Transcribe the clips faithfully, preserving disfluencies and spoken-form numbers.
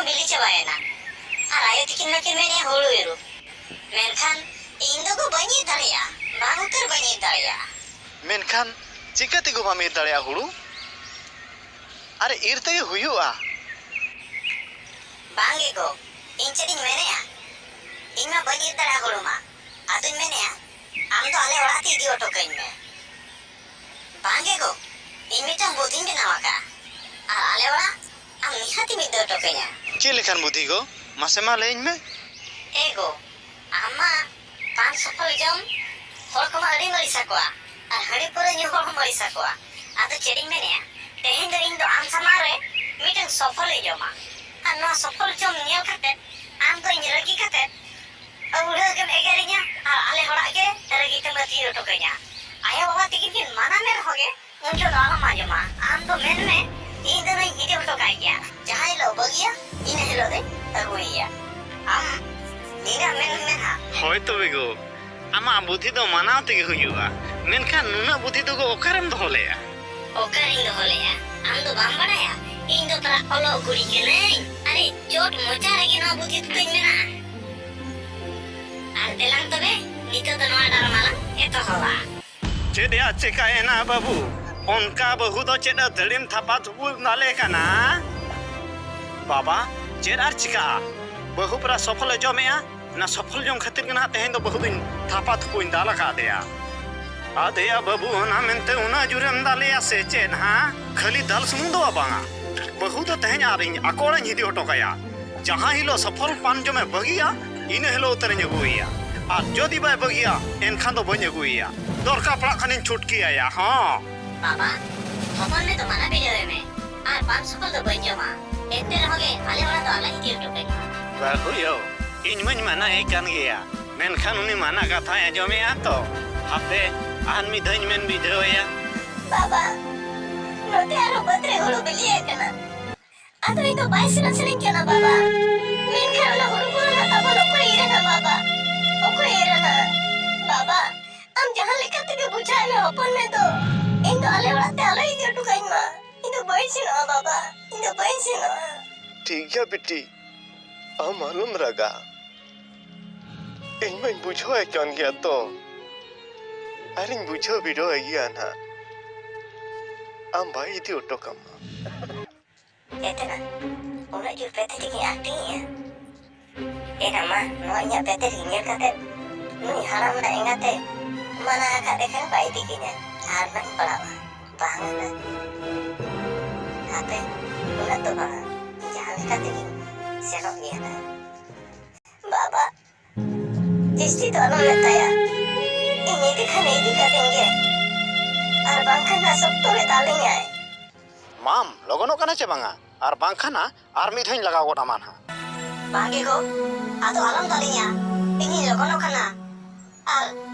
ᱵᱤᱞᱤ ᱪᱟᱵᱟᱭᱮᱱᱟ᱾ ᱟᱨ ᱟᱭᱳ ᱛᱤᱠᱤᱱ ᱢᱟᱠᱤᱱ ᱢᱮᱱᱮᱫᱼᱟ ᱦᱩᱲᱩ ᱤᱨᱚᱜ᱾ ᱢᱮᱱᱠᱷᱟᱱ ᱤᱧ ᱫᱚ ᱜᱚ ᱵᱟᱹᱧ ᱤᱨ ᱫᱟᱲᱮᱭᱟᱜᱼᱟ, ᱵᱟᱝ ᱩᱛᱟᱹᱨ ᱵᱟᱹᱧ ᱤᱨ ᱫᱟᱲᱮᱭᱟᱜᱼᱟ᱾ ᱢᱮᱱᱠᱷᱟᱱ ᱪᱤᱠᱟᱹ ᱛᱮ ᱜᱚ ᱵᱟᱢ ᱤᱨ ᱫᱟᱲᱮᱭᱟᱜᱼᱟ ᱦᱩᱲᱩ? ᱟᱨ ᱤᱨ ᱛᱮᱜᱮ ᱦᱩᱭᱩᱜᱼᱟ᱾ ᱵᱟᱝ ᱜᱮ ᱜᱚ, ᱤᱧ ᱪᱮᱫ ᱤᱧ ᱢᱮᱱᱮᱫᱼᱟ? ᱤᱧ ᱢᱟ ᱵᱟᱹᱧ ᱤᱨ ᱫᱟᱲᱮᱭᱟᱜᱼᱟ ᱦᱩᱲᱩ ᱢᱟ᱾ ᱟᱫᱚᱧ ᱢᱮᱱᱮᱫᱼᱟ, ᱟᱢ ᱫᱚ ᱟᱞᱮ ᱚᱲᱟᱜ ᱛᱮ ᱤᱫᱤ ᱦᱚᱴᱚ ᱠᱟᱹᱧ ᱢᱮ᱾ ᱵᱟᱝ ᱜᱮ ᱜᱚ, ᱤᱧ ᱢᱤᱫᱴᱟᱝ ᱵᱩᱫᱷᱤᱧ ᱵᱮᱱᱟᱣ ᱟᱠᱟᱫᱼᱟ᱾ ᱟᱨ ᱟᱞᱮ ᱚᱲᱟᱜ ᱟᱢ ᱱᱤᱦᱟᱹᱛ ᱮᱢ ᱤᱫᱤ ᱦᱚᱴᱚ ᱠᱟᱹᱧᱟ᱾ ᱪᱮᱫ ᱞᱮᱠᱟᱱ ᱵᱩᱫᱷᱤ ᱜᱚ? ᱢᱟᱥᱮ ᱢᱟ ᱞᱟᱹᱭᱟᱹᱧ ᱢᱮ᱾ ᱮ ᱜᱚ, ᱟᱢ ᱢᱟ ᱯᱟᱱ ᱥᱩᱯᱟᱹᱨᱤ ᱡᱚᱢ ᱦᱚᱲ ᱠᱚᱢᱟ ᱟᱹᱰᱤᱢ ᱟᱹᱲᱤᱥ ᱟᱠᱚᱣᱟ, ᱟᱨ ᱦᱟᱺᱰᱤ ᱯᱟᱹᱣᱨᱟᱹ ᱧᱩ ᱦᱚᱲ ᱦᱚᱸᱢ ᱟᱹᱲᱤᱥ ᱟᱠᱚᱣᱟ᱾ ᱟᱫᱚ ᱪᱮᱫ ᱤᱧ ᱢᱮᱱᱮᱫᱼᱟ, ᱛᱮᱦᱮᱧ ᱫᱚ ᱤᱧ ᱫᱚ ᱟᱢ ᱥᱟᱢᱟᱝ ᱨᱮ ᱢᱤᱫᱴᱟᱝ ᱥᱚᱯᱷᱚᱞᱤᱧ ᱡᱚᱢᱟ, ᱟᱨ ᱱᱚᱣᱟ ᱥᱚᱯᱷᱚᱞ ᱡᱚᱢ ᱧᱮᱞ ᱠᱟᱛᱮ ᱟᱢ ᱫᱚ ᱤᱧ ᱨᱟᱹᱜᱤ ᱠᱟᱛᱮ ᱟᱹᱣᱲᱟᱹ ᱜᱮᱢ ᱮᱜᱮᱨᱤᱧᱟ, ᱟᱨ ᱟᱞᱮ ᱦᱚᱲᱟᱜ ᱜᱮ ᱨᱟᱹᱜᱤ ᱛᱮᱢ ᱟᱹᱛᱠᱤᱨ ᱦᱚᱴᱚ ᱠᱟᱹᱧᱟ᱾ ᱟᱭᱳ ᱵᱟᱵᱟ ᱛᱤᱠᱤᱱ ᱠᱤᱱ ᱢᱟᱱᱟ ᱢᱮ ᱨᱮᱦᱚᱸ ᱜᱮ, ᱩᱱ ᱡᱚᱦᱚᱜ ᱫᱚ ᱟᱞᱚᱢ ᱟᱸᱡᱚᱢᱟ᱾ ᱟᱢ ᱫᱚ ᱢᱮᱱ ᱢᱮ, ᱤᱧ ᱫᱚ ᱱᱚᱣᱟᱧ ᱤᱫᱤ ᱦᱚᱴᱚ ᱠᱟᱭ ᱜᱮᱭᱟ᱾ ᱡᱟᱦᱟᱸ ᱦᱤᱞᱳᱜ ᱵᱟᱹᱜᱤᱭᱟ, ᱤᱱᱟᱹ ᱦᱤᱞᱳᱜ ᱫᱚᱧ ᱟᱹᱜᱩᱭᱮᱭᱟ᱾ ᱟᱢ ᱱᱤᱱᱟᱹᱜ ᱢᱮᱱ ᱢᱮ ᱦᱟᱸᱜ᱾ ᱦᱳᱭ ᱛᱚᱵᱮ ᱜᱚ, ᱟᱢᱟᱜ ᱵᱩᱫᱷᱤ ᱫᱚ ᱢᱟᱱᱟᱣ ᱛᱮᱜᱮ ᱦᱩᱭᱩᱜᱼᱟ᱾ ᱢᱮᱱᱠᱷᱟᱱ ᱱᱩᱱᱟᱹᱜ ᱵᱩᱫᱷᱤ ᱫᱚ ᱜᱚ ᱚᱠᱟᱨᱮᱢ ᱫᱚᱦᱚ ᱞᱮᱜᱼᱟ? ᱚᱠᱟᱨᱤᱧ ᱫᱚᱦᱚ ᱞᱮᱜᱼᱟ? ᱟᱢ ᱫᱚ ᱵᱟᱢ ᱵᱟᱲᱟᱭᱟ? ᱤᱧ ᱫᱚ ᱛᱟᱨᱟ ᱚᱞᱚᱜ ᱠᱩᱲᱤ ᱠᱟᱹᱱᱟᱹᱧ᱾ ᱟᱨᱮ, ᱪᱚᱴ ᱢᱚᱪᱟ ᱨᱮᱜᱮ ᱱᱚᱣᱟ ᱵᱩᱫᱷᱤ ᱫᱚ ᱛᱤᱧ ᱢᱮᱱᱟᱜᱼᱟ᱾ ᱟᱨ ᱫᱮᱞᱟᱝ ᱛᱚᱵᱮ, ᱱᱤᱛᱚᱜ ᱫᱚ ᱱᱚᱣᱟ ᱰᱨᱟᱢᱟ ᱞᱟᱝ ᱮᱛᱚᱦᱚᱵᱟ᱾ ᱪᱮᱫ ᱭᱟ ᱪᱮᱠᱟᱭᱮᱱᱟ ᱵᱟᱹᱵᱩ? ᱚᱱᱠᱟ ᱵᱟᱹᱦᱩ ᱫᱚ ᱪᱮᱫ ᱟᱹᱛᱷᱟᱹᱲᱤᱢ ᱛᱷᱟᱯᱟ ᱛᱷᱩᱯᱩ ᱫᱟᱞᱮ ᱠᱟᱱᱟ? ᱵᱟᱵᱟ, ᱪᱮᱫ ᱟᱨ ᱪᱤᱠᱟᱹᱜᱼᱟ? ᱵᱟᱹᱦᱩ ᱯᱮᱨᱟ ᱥᱚᱯᱷᱚᱞᱮ ᱡᱚᱢᱮᱜᱼᱟ, ᱚᱱᱟ ᱥᱚᱯᱷᱚᱞ ᱡᱚᱢ ᱠᱷᱟᱹᱛᱤᱨ ᱜᱮ ᱱᱟᱦᱟᱜ ᱛᱮᱦᱮᱧ ᱫᱚ ᱵᱟᱹᱦᱩ ᱫᱚᱧ ᱛᱷᱟᱯᱟ ᱛᱷᱩᱯᱩᱧ ᱫᱟᱞ ᱟᱠᱟᱫᱮᱭᱟ᱾ ᱟᱫᱮᱭᱟ ᱵᱟᱹᱵᱩ, ᱚᱱᱟ ᱢᱮᱱᱛᱮ ᱩᱱᱟᱹᱜ ᱡᱳᱨᱮᱢ ᱫᱟᱞᱮᱭᱟ ᱥᱮ ᱪᱮᱫ ᱦᱟᱸ? ᱠᱷᱟᱹᱞᱤ ᱫᱟᱞ ᱥᱩᱢᱩᱝ ᱫᱚ ᱵᱟᱝᱟ, ᱵᱟᱹᱦᱩ ᱫᱚ ᱛᱮᱦᱮᱧ ᱟᱨ ᱤᱧ ᱟᱠᱚ ᱚᱲᱟᱜ ᱤᱧ ᱤᱫᱤ ᱦᱚᱴᱚ ᱠᱟᱭᱟ᱾ ᱡᱟᱦᱟᱸ ᱦᱤᱞᱳᱜ ᱥᱚᱯᱷᱚᱞ ᱯᱟᱱ ᱡᱚᱢᱮ ᱵᱟᱹᱜᱤᱭᱟ, ᱤᱱᱟᱹ ᱦᱤᱞᱳᱜ ᱩᱛᱟᱹᱨᱤᱧ ᱟᱹᱜᱩᱭᱮᱭᱟ᱾ ᱟᱨ ᱡᱩᱫᱤ ᱵᱟᱭ ᱵᱟᱹᱜᱤᱭᱟ, ᱮᱱᱠᱷᱟᱱ ᱫᱚ ᱵᱟᱹᱧ ᱟᱹᱜᱩᱭᱮᱭᱟ᱾ ᱫᱚᱨᱠᱟᱨ ᱯᱟᱲᱟᱜ ᱠᱷᱟᱱᱤᱧ ᱪᱷᱩᱴᱠᱤᱭᱟᱭᱟ᱾ ᱦᱚᱸ᱾ ᱵᱟᱵᱟ, ᱦᱚᱯᱚᱱ ᱢᱮ ᱫᱚ ᱢᱟᱱᱟ ᱵᱤᱰᱟᱹᱣ ᱮ ᱢᱮ᱾ ᱟᱨ ᱯᱟᱱ ᱥᱩᱯᱟᱹᱨᱤ ᱫᱚ ᱵᱟᱹᱧ ᱡᱚᱢᱟ᱾ ᱮᱱᱛᱮ ᱨᱮᱦᱚᱸ ᱜᱮ ᱟᱞᱮ ᱚᱲᱟᱜ ᱫᱚ ᱟᱞᱚᱭ ᱤᱫᱤ ᱦᱚᱴᱚ ᱠᱟᱹᱧ ᱢᱟ᱾ ᱵᱟᱹᱦᱩ ᱭᱳ, ᱤᱧ ᱢᱟᱧ ᱢᱟᱱᱟᱭᱮ ᱠᱟᱱ ᱜᱮᱭᱟ, ᱢᱮᱱᱠᱷᱟᱱ ᱩᱱᱤ ᱢᱟᱱᱟ ᱠᱟᱛᱷᱟᱭ ᱟᱸᱡᱚᱢᱮᱜᱼᱟ ᱛᱚ᱾ ᱦᱟᱯᱮ, ᱟᱨ ᱢᱤᱫ ᱫᱷᱟᱣᱤᱧ ᱢᱮᱱ ᱵᱤᱰᱟᱹᱣ ᱟᱭᱟ᱾ ᱵᱟᱵᱟ, ᱱᱚᱛᱮ ᱟᱨᱦᱚᱸ ᱵᱟᱹᱫᱽ ᱨᱮ ᱦᱩᱲᱩ ᱵᱤᱞᱤ ᱟᱠᱟᱱᱟ᱾ ᱟᱫᱚ ᱤᱧ ᱫᱚ ᱵᱟᱭ ᱥᱟᱱᱟ ᱥᱟᱱᱟᱧ ᱠᱟᱱᱟ ᱵᱟᱵᱟ᱾ ᱢᱮᱱᱠᱷᱟᱱ ᱚᱱᱟ ᱦᱩᱲᱩ ᱠᱚ ᱨᱮᱱᱟᱜ ᱛᱟᱵᱚᱱ ᱚᱠᱚᱭ ᱤᱨ ᱟᱱᱟ ᱵᱟᱵᱟ? ᱚᱠᱚᱭ ᱤᱨ ᱟᱱᱟ? ᱵᱟᱵᱟ, ᱟᱢ ᱡᱟᱦᱟᱸ ᱞᱮᱠᱟ ᱛᱮᱜᱮ ᱵᱩᱡᱷᱟᱹᱣ ᱢᱮ ᱦᱚᱯᱚᱱ ᱢᱮ ᱫᱚ᱾ ᱤᱧ ᱫᱚ ᱟᱞᱮ ᱚᱲᱟᱜ ᱛᱮ ᱟᱞᱚᱭ ᱤᱫᱤ ᱦᱚᱴᱚ ᱠᱟᱹᱧ ᱢᱟ᱾ ᱤᱧ ᱫᱚ ᱵᱟᱹᱧ ᱥᱮᱱᱚᱜᱼᱟ ᱵᱟᱵᱟ, ᱤᱧ ᱫᱚ ᱵᱟᱹᱧ ᱥᱮᱱᱚᱜᱼᱟ᱾ ᱴᱷᱤᱠ ᱜᱮᱭᱟ ᱵᱤᱴᱤ, ᱟᱢ ᱟᱞᱚᱢ ᱨᱟᱜᱟ᱾ ᱤᱧ ᱢᱟᱧ ᱵᱩᱡᱷᱟᱹᱣᱮᱫ ᱠᱟᱱ ᱜᱮᱭᱟ ᱛᱚ, ᱟᱨᱤᱧ ᱵᱩᱡᱷᱟᱹᱣ ᱵᱤᱰᱟᱹᱣᱮᱫ ᱜᱮᱭᱟ ᱱᱟᱦᱟᱜ᱾ ᱟᱢ ᱵᱟᱭ ᱤᱫᱤ ᱦᱚᱴᱚ ᱠᱟᱢᱟ᱾ ᱮᱛᱮᱱᱟ, ᱩᱱᱟᱹᱜ ᱡᱳᱨ ᱯᱮᱛᱷᱮᱴᱤᱠ ᱤᱧ ᱟᱠᱴᱤᱝ ᱮᱜᱼᱟ᱾ ᱮᱱᱟ ᱢᱟ, ᱱᱚᱣᱟ ᱤᱧᱟᱹᱜ ᱯᱮᱛᱷᱮᱴᱤᱠ ᱧᱮᱞ ᱠᱟᱛᱮ ᱱᱩᱭ ᱦᱟᱲᱟᱢ ᱨᱮᱱᱟᱜ ᱮᱸᱜᱟᱛᱮ ᱢᱟᱱᱟ ᱟᱠᱟᱫ ᱞᱮᱠᱷᱟᱱ ᱵᱟᱭ ᱤᱫᱤ ᱠᱤᱧᱟ᱾ ᱟᱨ ᱱᱟᱜ ᱤᱧ ᱯᱟᱲᱟᱣᱟ᱾ ᱵᱟᱝ ᱮᱱᱟ᱾ ᱦᱟᱯᱮ, ᱩᱱᱟᱹᱜ ᱫᱚ ᱵᱟᱝᱟ᱾ ᱡᱟᱦᱟᱸ ᱞᱮᱠᱟ ᱛᱮᱜᱤᱧ ᱥᱮᱱᱚᱜ ᱜᱮᱭᱟ ᱱᱟᱜ᱾ ᱵᱟᱵᱟ, ᱡᱟᱹᱥᱛᱤ ᱫᱚ ᱟᱞᱚᱢ ᱢᱮᱛᱟᱭᱟ᱾ ᱤᱧ ᱤᱫᱤ ᱠᱷᱟᱱ ᱤᱫᱤ ᱠᱟᱹᱛᱤᱧ ᱜᱮ᱾ ᱟᱨ ᱵᱟᱝᱠᱷᱟᱱ ᱱᱟᱜ ᱥᱚᱠᱛᱚ ᱨᱮ ᱫᱟᱞᱤᱧᱟᱭ᱾ ᱢᱟᱢ, ᱞᱚᱜᱚᱱᱚᱜ ᱠᱟᱱᱟ ᱪᱮ ᱵᱟᱝᱟ? ᱟᱨ ᱵᱟᱝᱠᱷᱟᱱ ᱦᱟᱸᱜ ᱟᱨ ᱢᱤᱫ ᱫᱷᱟᱣᱤᱧ ᱞᱟᱜᱟᱣ ᱜᱚᱫ ᱟᱢᱟ ᱱᱟᱦᱟᱜ᱾ ᱵᱟᱝ ᱜᱮ ᱜᱚ, ᱟᱫᱚ ᱟᱞᱚᱢ ᱫᱟᱞᱤᱧᱟ᱾ ᱤᱧᱤᱧ ᱞᱚᱜᱚᱱᱚᱜ ᱠᱟᱱᱟ᱾ ᱟᱨ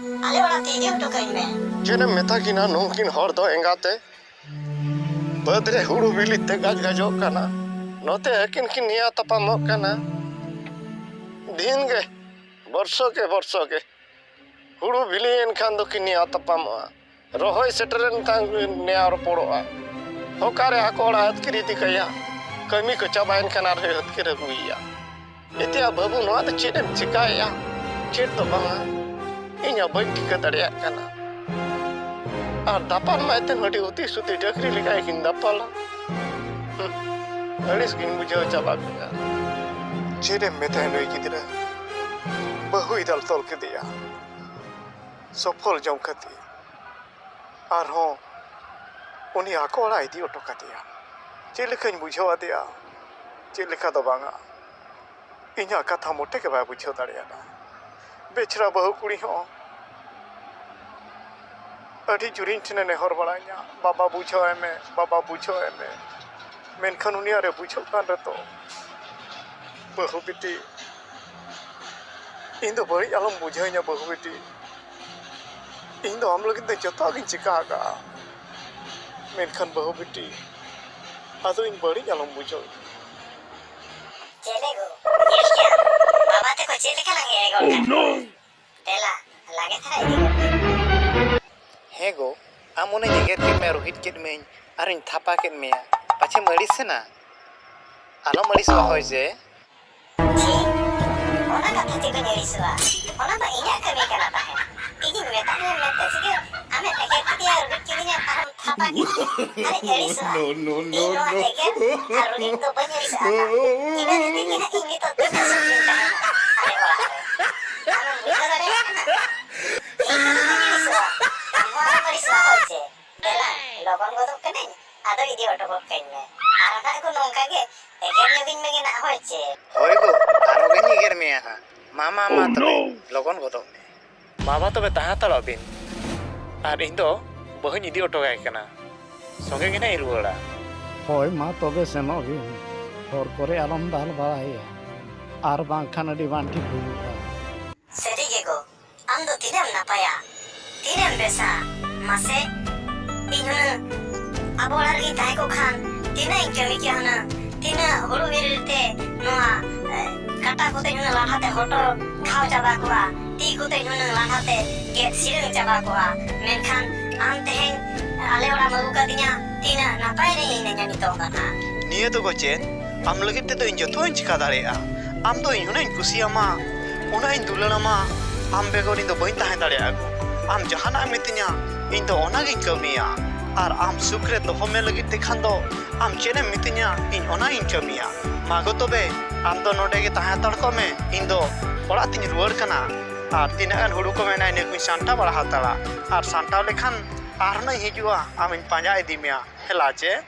ᱟᱞᱮ ᱚᱲᱟᱜ ᱛᱮ ᱤᱫᱤ ᱦᱚᱴᱚ ᱠᱟᱹᱧ ᱢᱮ᱾ ᱪᱮᱫ ᱮᱢ ᱢᱮᱛᱟ ᱠᱤᱱᱟ ᱱᱩᱝᱠᱤᱱ ᱦᱚᱲ ᱫᱚ ᱮᱸᱜᱟᱛᱮ? ᱵᱟᱹᱫᱽ ᱨᱮ ᱦᱩᱲᱩ ᱵᱤᱞᱤ ᱛᱮ ᱜᱟᱡ ᱜᱟᱡᱚᱜ ᱠᱟᱱᱟ᱾ ᱱᱚᱛᱮ ᱟᱹᱠᱤᱱ ᱠᱤᱱ ᱱᱮᱭᱟᱣ ᱛᱟᱯᱟᱢᱚᱜ ᱠᱟᱱᱟ᱾ ᱫᱤᱱ ᱜᱮ, ᱵᱚᱨᱥᱚ ᱜᱮ, ᱵᱚᱨᱥᱚ ᱜᱮ᱾ ᱦᱩᱲᱩ ᱵᱤᱞᱤᱭᱮᱱ ᱠᱷᱟᱱ ᱫᱚᱠᱤᱱ ᱱᱮᱭᱟᱣ ᱛᱟᱯᱟᱢᱚᱜᱼᱟ᱾ ᱨᱚᱦᱚᱭ ᱥᱮᱴᱮᱨᱮᱱ ᱠᱷᱟᱱ ᱱᱮᱭᱟᱣ ᱨᱚᱯᱚᱲᱚᱜᱼᱟ᱾ ᱚᱠᱟᱨᱮ ᱟᱠᱚ ᱚᱲᱟᱜ ᱟᱹᱛᱠᱤᱨ ᱤᱫᱤ ᱠᱟᱭᱟ᱾ ᱠᱟᱹᱢᱤ ᱠᱚ ᱪᱟᱵᱟᱭᱮᱱ ᱠᱷᱟᱱ ᱟᱨᱦᱚᱸ ᱟᱹᱛᱠᱤᱨ ᱟᱹᱜᱩᱭᱮᱭᱟ᱾ ᱮᱛᱮᱭᱟ ᱵᱟᱹᱵᱩ, ᱱᱚᱣᱟ ᱫᱚ ᱪᱮᱫ ᱮᱢ ᱪᱮᱠᱟᱭᱮᱜᱼᱟ? ᱪᱮᱫ ᱫᱚ ᱵᱟᱝᱟ, ᱤᱧ ᱦᱚᱸ ᱵᱟᱹᱧ ᱴᱷᱤᱠᱟᱹ ᱫᱟᱲᱮᱭᱟᱜ ᱠᱟᱱᱟ᱾ ᱟᱨ ᱫᱟᱯᱟᱞ ᱢᱟ ᱮᱛᱮ ᱟᱹᱰᱤ ᱩᱛᱤ ᱥᱩᱛᱤ ᱰᱟᱹᱝᱨᱤ ᱞᱮᱠᱟ ᱜᱮᱠᱤᱱ ᱫᱟᱯᱟᱞᱟ᱾ ᱦᱩᱸ, ᱟᱹᱲᱤᱥ ᱜᱤᱧ ᱵᱩᱡᱷᱟᱹᱣ ᱪᱟᱵᱟ ᱠᱮᱫᱟ᱾ ᱪᱮᱫ ᱮᱢ ᱢᱮᱛᱟᱭᱟ ᱱᱩᱭ ᱜᱤᱫᱽᱨᱟᱹ? ᱵᱟᱹᱦᱩᱭ ᱫᱟᱞ ᱛᱚᱞ ᱠᱮᱫᱮᱭᱟ ᱥᱚᱯᱷᱚᱞ ᱡᱚᱢ ᱠᱷᱟᱹᱛᱤᱨ᱾ ᱟᱨᱦᱚᱸ ᱩᱱᱤ ᱟᱠᱚ ᱚᱲᱟᱜ ᱤᱫᱤ ᱦᱚᱴᱚ ᱠᱟᱫᱮᱭᱟ᱾ ᱪᱮᱫ ᱞᱮᱠᱟᱧ ᱵᱩᱡᱷᱟᱹᱣ ᱟᱫᱮᱭᱟ, ᱪᱮᱫ ᱞᱮᱠᱟ ᱫᱚ ᱵᱟᱝᱟ᱾ ᱤᱧᱟᱹᱜ ᱠᱟᱛᱷᱟ ᱢᱚᱴᱮ ᱜᱮ ᱵᱟᱭ ᱵᱩᱡᱷᱟᱹᱣ ᱫᱟᱲᱮᱭᱟᱫᱟ᱾ ᱵᱮᱪᱷᱨᱟ ᱵᱟᱹᱦᱩ ᱠᱩᱲᱤ ᱦᱚᱸ ᱟᱹᱰᱤ ᱡᱳᱨ ᱤᱧ ᱴᱷᱮᱱᱮ ᱱᱮᱦᱚᱨ ᱵᱟᱲᱟᱧᱟ, "ᱵᱟᱵᱟ ᱵᱩᱡᱷᱟᱹᱣᱟᱭ ᱢᱮ, ᱵᱟᱵᱟ ᱵᱩᱡᱷᱟᱹᱣᱟᱭ ᱢᱮ᱾" ᱢᱮᱱᱠᱷᱟᱱ ᱩᱱᱤᱭᱟᱜ ᱨᱮ ᱵᱩᱡᱷᱟᱹᱜ ᱠᱟᱱ ᱨᱮᱛᱚ, ᱵᱟᱹᱦᱩ ᱵᱤᱴᱤ, ᱤᱧ ᱫᱚ ᱵᱟᱹᱲᱤᱡ ᱟᱞᱚᱢ ᱵᱩᱡᱷᱟᱹᱣᱤᱧᱟ ᱵᱟᱹᱦᱩ ᱵᱤᱴᱤ᱾ ᱤᱧ ᱫᱚ ᱟᱢ ᱞᱟᱹᱜᱤᱫ ᱛᱮ ᱡᱚᱛᱚᱣᱟᱜ ᱜᱤᱧ ᱪᱤᱠᱟ ᱟᱠᱟᱜᱼᱟ, ᱢᱮᱱᱠᱷᱟᱱ ᱵᱟᱹᱦᱩ ᱵᱤᱴᱤ, ᱟᱫᱚ ᱤᱧ ᱵᱟᱹᱲᱤᱡ ᱟᱞᱚᱢ ᱵᱩᱡᱷᱟᱹᱣᱤᱧᱟ᱾ ᱪᱮᱞᱮ ᱜᱳ, ᱧᱮᱞ ᱠᱮᱜᱼᱟᱢ? ᱵᱟᱵᱟ ᱛᱮᱠᱚ ᱪᱮᱫ ᱞᱮᱠᱟ ᱞᱟᱝ ᱮᱲᱮ ᱜᱚᱫ ᱠᱟᱜ ᱠᱚᱣᱟ᱾ ᱫᱮᱞᱟ, ᱞᱟᱜᱮ ᱫᱷᱟᱨᱟ ᱤᱫᱤ ᱜᱚᱫ ᱢᱮ᱾ ᱦᱮᱸ ᱜᱳ, ᱟᱢ ᱚᱱᱮᱧ ᱮᱜᱮᱨ ᱠᱮᱫ ᱢᱮᱭᱟ, ᱨᱩᱦᱤᱫ ᱠᱮᱫ ᱢᱮᱭᱟᱹᱧ, ᱟᱨᱤᱧ ᱛᱷᱟᱯᱟ ᱠᱮᱫ ᱢᱮᱭᱟ, ᱯᱟᱪᱷᱮᱢ ᱟᱹᱲᱤᱥᱮᱱᱟ? ᱟᱞᱚᱢ ᱟᱹᱲᱤᱥᱚᱜᱼᱟ ᱦᱳᱭ ᱥᱮ᱾ ᱪᱤ? ᱚᱱᱟ ᱠᱟᱛᱷᱟ ᱪᱮᱫ ᱠᱚᱧ ᱟᱹᱲᱤᱥᱚᱜᱼᱟ? ᱚᱱᱟ ᱢᱟ ᱤᱧᱟᱹᱜ ᱠᱟᱹᱢᱤ ᱠᱟᱱᱟ ᱛᱟᱦᱮᱸᱫ᱾ ᱤᱧᱤᱧ ᱢᱮᱛᱟᱫ ᱢᱮᱭᱟ ᱢᱮᱱᱛᱮ ᱥᱮ ᱟᱢᱮᱢ ᱮᱜᱮᱨ ᱠᱤᱫᱤᱧᱟ, ᱨᱩᱜᱤᱫ ᱠᱤᱫᱤᱧᱟ, ᱟᱨᱮᱢ ᱛᱷᱟᱯᱟ ᱠᱤᱫᱤᱧᱟ᱾ ᱟᱨᱮᱧ ᱟᱹᱲᱤᱥᱚᱜᱼᱟ? No, no, no, ᱤᱧ ᱱᱚᱣᱟ no. ᱮᱜᱮᱨ ᱟᱨ ᱨᱩᱜᱤᱫ ᱫᱚ ᱵᱟᱹᱧ ᱟᱹᱲᱤᱥᱟᱜᱼᱟ᱾ ᱤᱱᱟᱹ ᱠᱷᱟᱹᱛᱤᱨ ᱜᱮ ᱦᱟᱸᱜ ᱤᱧ ᱱᱤᱛᱚᱜ ᱛᱤᱱᱟᱹᱜ ᱥᱩᱠ ᱨᱤᱧ ᱛᱟᱦᱮᱱᱟ ᱟᱞᱮ ᱚᱲᱟᱜ ᱨᱮ᱾ ᱟᱢᱮᱢ ᱵᱩᱡᱷᱟᱹᱣ ᱫᱟᱲᱮᱭᱟᱜ ᱠᱟᱱᱟ? ᱤᱧ ᱫᱚ ᱵᱟᱹᱧ ᱟᱹᱲᱤᱥᱚᱜᱼᱟ᱾ ᱟᱢ ᱦᱚᱸ ᱟᱞᱚᱢ ᱟᱹᱲᱤᱥᱚᱜᱼᱟ ᱦᱳᱭ ᱥᱮ᱾ ᱫᱮᱞᱟ, ᱞᱚᱜᱚᱱ ᱜᱚᱫᱚᱜ ᱠᱟᱹᱱᱟᱹᱧ, ᱟᱫᱚ ᱤᱫᱤ ᱦᱚᱴᱚ ᱜᱚᱫ ᱠᱟᱹᱧ ᱢᱮ᱾ ᱟᱨ ᱱᱟᱜ ᱠᱚ ᱱᱚᱝᱠᱟ ᱜᱮ ᱮᱜᱮᱨ ᱧᱚᱜᱤᱧ ᱢᱮᱜᱮ ᱱᱟᱜ, ᱦᱳᱭ ᱪᱮ? ᱦᱳᱭ ᱜᱳ, ᱟᱨᱦᱚᱸ ᱜᱤᱧ ᱮᱜᱮᱨ ᱢᱮᱭᱟ ᱦᱟᱸᱜ᱾ ᱢᱟ, ᱢᱟ, ᱢᱟ ᱛᱚᱵᱮ, ᱞᱚᱜᱚᱱ ᱜᱚᱫᱚᱜ ᱢᱮ᱾ ᱵᱟᱵᱟ, ᱛᱚᱵᱮ ᱛᱟᱦᱮᱸ ᱦᱟᱛᱟᱲᱚᱜ ᱵᱤᱱ᱾ ᱟᱨ ᱤᱧ ᱫᱚ ᱵᱟᱹᱦᱩᱧ ᱤᱫᱤ ᱦᱚᱴᱚ ᱠᱟᱭ ᱠᱟᱱᱟ᱾ ᱥᱚᱸᱜᱮ ᱜᱮ ᱱᱟᱜ ᱤᱧ ᱨᱩᱣᱟᱹᱲᱟ᱾ ᱦᱳᱭ, ᱢᱟ ᱛᱚᱵᱮ ᱥᱮᱱᱚᱜ ᱵᱤᱱ᱾ ᱦᱚᱨ ᱠᱚᱨᱮ ᱟᱞᱚᱢ ᱫᱟᱞ ᱵᱟᱲᱟᱭᱮᱭᱟ᱾ ᱟᱨ ᱵᱟᱝᱠᱷᱟᱱ ᱟᱹᱰᱤ ᱵᱟᱝ ᱴᱷᱤᱠ ᱦᱩᱭᱩᱜᱼᱟ᱾ ᱥᱟᱹᱨᱤ ᱜᱮ ᱜᱳ, ᱟᱢ ᱫᱚ ᱛᱤᱱᱟᱹᱜ ᱮᱢ ᱱᱟᱯᱟᱭᱟ, ᱛᱤᱱᱟᱹᱜ ᱮᱢ ᱵᱮᱥᱟ᱾ ᱢᱟᱥᱮ, ᱤᱧ ᱦᱩᱱᱟᱹᱝ ᱟᱵᱚ ᱚᱲᱟᱜ ᱨᱮᱜᱤᱧ ᱛᱟᱦᱮᱸ ᱠᱚᱜ ᱠᱷᱟᱱ ᱛᱤᱱᱟᱹᱜ ᱤᱧ ᱠᱟᱹᱢᱤ ᱠᱮᱭᱟ ᱦᱩᱱᱟᱹᱝ, ᱛᱤᱱᱟᱹᱜ ᱦᱩᱲᱩ ᱤᱨ ᱛᱮ ᱱᱚᱣᱟ, ᱮ, ᱠᱟᱴᱟ ᱠᱚᱛᱮ ᱦᱩᱱᱟᱹᱝ ᱞᱟᱴᱷᱟ ᱛᱮ ᱦᱚᱴᱚᱨ ᱜᱷᱟᱣ ᱪᱟᱵᱟ ᱠᱚᱜᱼᱟ, ᱛᱤ ᱠᱚᱛᱮ ᱦᱩᱱᱟᱹᱝ ᱞᱟᱴᱷᱟ ᱛᱮ ᱜᱮᱫ ᱥᱤᱨᱟᱹᱝ ᱪᱟᱵᱟ ᱠᱚᱜᱼᱟ᱾ ᱢᱮᱱᱠᱷᱟᱱ ᱟᱢ ᱛᱮᱦᱮᱧ ᱟᱞᱮ ᱚᱲᱟᱜ ᱮᱢ ᱟᱹᱜᱩ ᱠᱟᱫᱤᱧᱟ, ᱛᱤᱱᱟᱹᱜ ᱱᱟᱯᱟᱭ ᱨᱮ ᱤᱧ ᱱᱤᱛᱚᱜ ᱠᱟᱱᱟ᱾ ᱱᱤᱭᱟᱹ ᱫᱚ ᱜᱚ ᱪᱮᱫ? ᱟᱢ ᱞᱟᱹᱜᱤᱫ ᱛᱮᱫᱚ ᱤᱧ ᱡᱚᱛᱚᱧ ᱪᱤᱠᱟ ᱫᱟᱲᱮᱭᱟᱜᱼᱟ᱾ ᱟᱢ ᱫᱚ ᱤᱧ ᱦᱩᱱᱟᱹᱝ ᱤᱧ ᱠᱩᱥᱤᱭᱟᱢᱟ, ᱩᱱᱟᱹᱜ ᱤᱧ ᱫᱩᱞᱟᱹᱲᱟᱢᱟ, ᱟᱢ ᱵᱮᱜᱚᱨ ᱤᱧ ᱫᱚ ᱵᱟᱹᱧ ᱛᱟᱦᱮᱸ ᱫᱟᱲᱮᱭᱟᱜᱼᱟ ᱜᱳ᱾ ᱟᱢ ᱡᱟᱦᱟᱱᱟᱜ ᱮᱢ ᱢᱤᱛᱟᱹᱧᱟ, ᱤᱧ ᱫᱚ ᱚᱱᱟᱜᱤᱧ ᱠᱟᱹᱢᱤᱭᱟ᱾ ᱟᱨ ᱟᱢ ᱥᱩᱠ ᱨᱮ ᱫᱚᱦᱚ ᱢᱮ ᱞᱟᱹᱜᱤᱫ ᱛᱮ ᱠᱷᱟᱱ ᱫᱚ ᱟᱢ ᱪᱮᱫ ᱮᱢ ᱢᱤᱛᱟᱹᱧᱟ, ᱤᱧ ᱚᱱᱟᱜᱤᱧ ᱠᱟᱹᱢᱤᱭᱟ᱾ ᱢᱟ ᱜᱳ ᱛᱚᱵᱮ, ᱟᱢ ᱫᱚ ᱱᱚᱰᱮ ᱜᱮ ᱛᱟᱦᱮᱸ ᱦᱟᱛᱟᱲ ᱠᱚᱜ ᱢᱮ, ᱤᱧ ᱫᱚ ᱚᱲᱟᱜ ᱛᱤᱧ ᱨᱩᱣᱟᱹᱲ ᱠᱟᱱᱟ᱾ ᱟᱨ ᱛᱤᱱᱟᱹᱜ ᱜᱟᱱ ᱦᱩᱲᱩ ᱠᱚ ᱢᱮᱱᱟᱜᱼᱟ, ᱤᱱᱟᱹ ᱠᱚᱧ ᱥᱟᱢᱴᱟᱣ ᱵᱟᱲᱟ ᱦᱟᱛᱟᱲᱟ᱾ ᱟᱨ ᱥᱟᱢᱴᱟᱣ ᱞᱮᱠᱷᱟᱱ ᱟᱨᱦᱚᱸ ᱤᱧ ᱦᱤᱡᱩᱜᱼᱟ, ᱟᱢᱤᱧ ᱯᱟᱸᱡᱟ ᱤᱫᱤ ᱢᱮᱭᱟ᱾ ᱦᱮᱞᱟ ᱪᱮ?